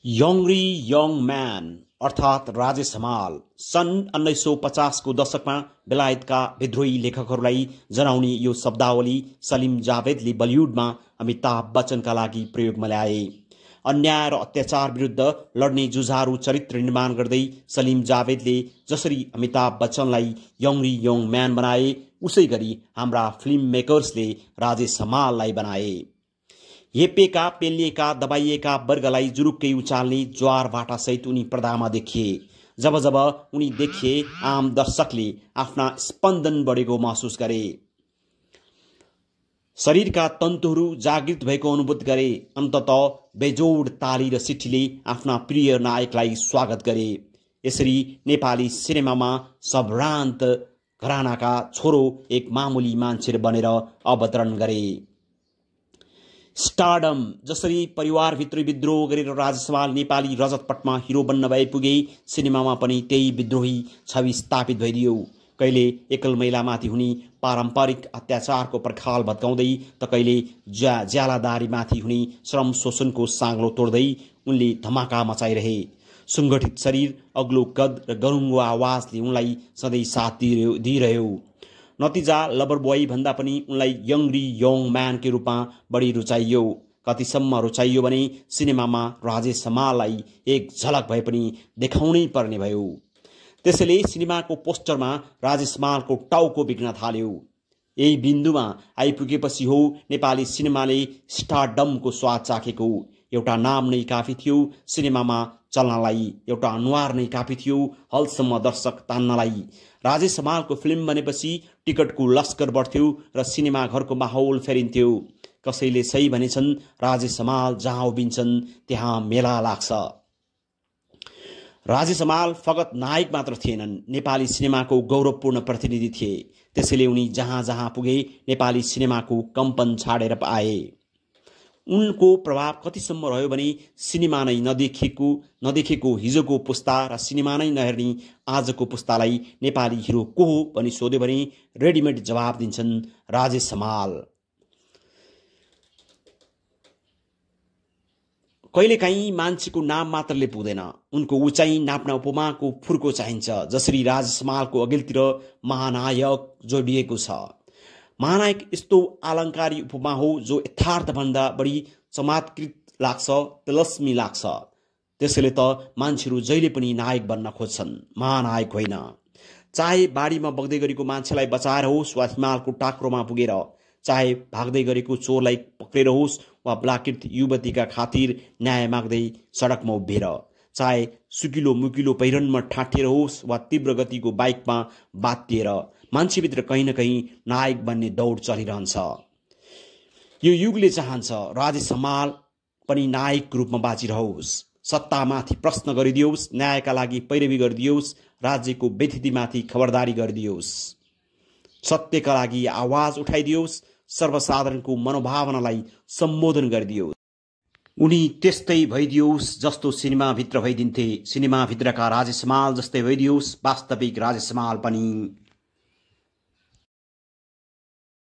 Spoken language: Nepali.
यंग्री यंग म्यान अर्थात् राजेश हमाल सन् 1950 को दशकमा बेलायतका विद्रोही लेखकहरूलाई जनाउने यो शब्दावली सलीम जावेदले बलिउडमा अमिताभ बच्चनका लागि प्रयोगमा ल्याए। अन्याय र अत्याचार विरुद्ध लड्ने जुझारू चरित्र निर्माण गर्दै सलीम जावेदले जसरी अमिताभ बच्चनलाई यंग्री यंग म्यान बनाए, उसै गरी हाम्रा फिल्म मेकर्सले राजेश हमाललाई बनाए। हेपेका, पेलिएका, दबाइएका वर्गलाई जुरुक्कै उचाल्ने ज्वार भाटा सहित उनी पर्दामा देखिए। जब जब उनी देखिए, आम दर्शकले आफ्ना स्पन्दन बढेको महसुस गरे, शरीरका तन्तुहरू जागृत भएको अनुभूत गरे। अन्ततः बेजोड ताली र सिट्ठीले आफ्ना प्रिय नायकलाई स्वागत गरे। यसरी नेपाली सिनेमामा सम्भ्रान्त घरानाका छोरो एक मामुली मान्छे बनेर अवतरण गरे। स्टारडम जसरी परिवारभित्र विद्रोह गरेर राजेश हमाल नेपाली रजतपटमा हिरो बन्न भए पुगे, सिनेमामा पनि त्यही विद्रोही छवि स्थापित भइदियो। कहिले एकल महिलामाथि हुने पारम्परिक अत्याचारको पर्खाल भत्काउँदै त कहिले ज्यालादारीमाथि हुने श्रम शोषणको साङ्लो तोड्दै उनले धमाका मचाइरहे। सुङ्गठित शरीर, अग्लो कद र गरुङ्गो आवाजले उनलाई सधैँ साथ दिइरह्यो। नतिजा लभर बोय भन्दा पनि उनलाई यंग्री यंग म्यान के रूपमा बढी रुचाइयो। कतिसम्म रुचाइयो भने सिनेमामा राजेश हमाललाई एक झलक भए पनि देखाउनै पर्ने भयो। त्यसैले सिनेमाको पोस्टरमा राजेश हमालको टाउको बिग्न थाल्यो। यही बिन्दुमा आइपुगेपछि हो नेपाली सिनेमाले स्टारडमको स्वाद चाखेको। एउटा नाम नै काफी थियो सिनेमामा चल्नलाई, एउटा अनुहार नै काफी थियो हलसम्म दर्शक तान्नलाई। राजेश हमालको फिल्म बनेपछि टिकटको लस्कर बढ्थ्यो र सिनेमा घरको माहौल फेरिन्थ्यो। कसैले सही भनेछन्, राजेश हमाल जहाँ उभिन्छन् त्यहाँ मेला लाग्छ। राजेश हमाल फगत नायक मात्र थिएनन्, नेपाली सिनेमाको गौरवपूर्ण प्रतिनिधि थिए। त्यसैले उनी जहाँ जहाँ पुगे नेपाली सिनेमाको कम्पन छाडेर आए। उनको प्रभाव कतिसम्म रह्यो भने सिनेमा नै नदेखेको हिजोको पुस्ता र सिनेमा नै नहेर्ने आजको पुस्तालाई नेपाली हिरो को हो भनी सोध्यो भने रेडिमेड जवाब दिन्छन् राजेश हमाल। कहिलेकाहीँ मान्छेको नाम मात्रले पुग्दैन, उनको उचाइ नाप्न उपमाको फुर्को चाहिन्छ। जसरी राजेश हमालको अघिल्तिर महानायक जोडिएको छ। महानायक यस्तो आलङ्कारी उपमा हो जो यथार्थभन्दा बढी चमत्कृत लाग्छ, तिलस्मी लाग्छ। त्यसैले त मान्छेहरू जहिले पनि नायक बन्न खोज्छन्, महानायक होइन। चाहे बाढीमा बग्दै गरेको मान्छेलाई बचाएर होस् वा हिमालको टाक्रोमा पुगेर, चाहे भाग्दै गरेको चोरलाई पक्रेर होस् वा बलात्कृत युवतीका खातिर न्याय माग्दै सडकमा उभिएर, चाहे सुकिलो मुकिलो पहिरनमा ठाठेर होस् वा तीव्र गतिको बाइकमा बातिएर, मान्छेभित्र कहीँ न कहीँ नायक बन्ने दौड चलिरहन्छ। यो युगले चाहन्छ राजेश हमाल पनि नायकको रूपमा बाँचिरहोस्, सत्तामाथि प्रश्न गरिदियोस्, न्यायका लागि पैरवी गरिदियोस्, राज्यको व्यथितिमाथि खबरदारी गरिदियोस्, सत्यका लागि आवाज उठाइदियोस्, सर्वसाधारणको मनोभावनालाई सम्बोधन गरिदियोस्। उनी त्यस्तै भइदियोस् जस्तो सिनेमाभित्र भइदिन्थे। सिनेमाभित्रका राजेश हमाल जस्तै भइदियोस् वास्तविक राजेश हमाल पनि।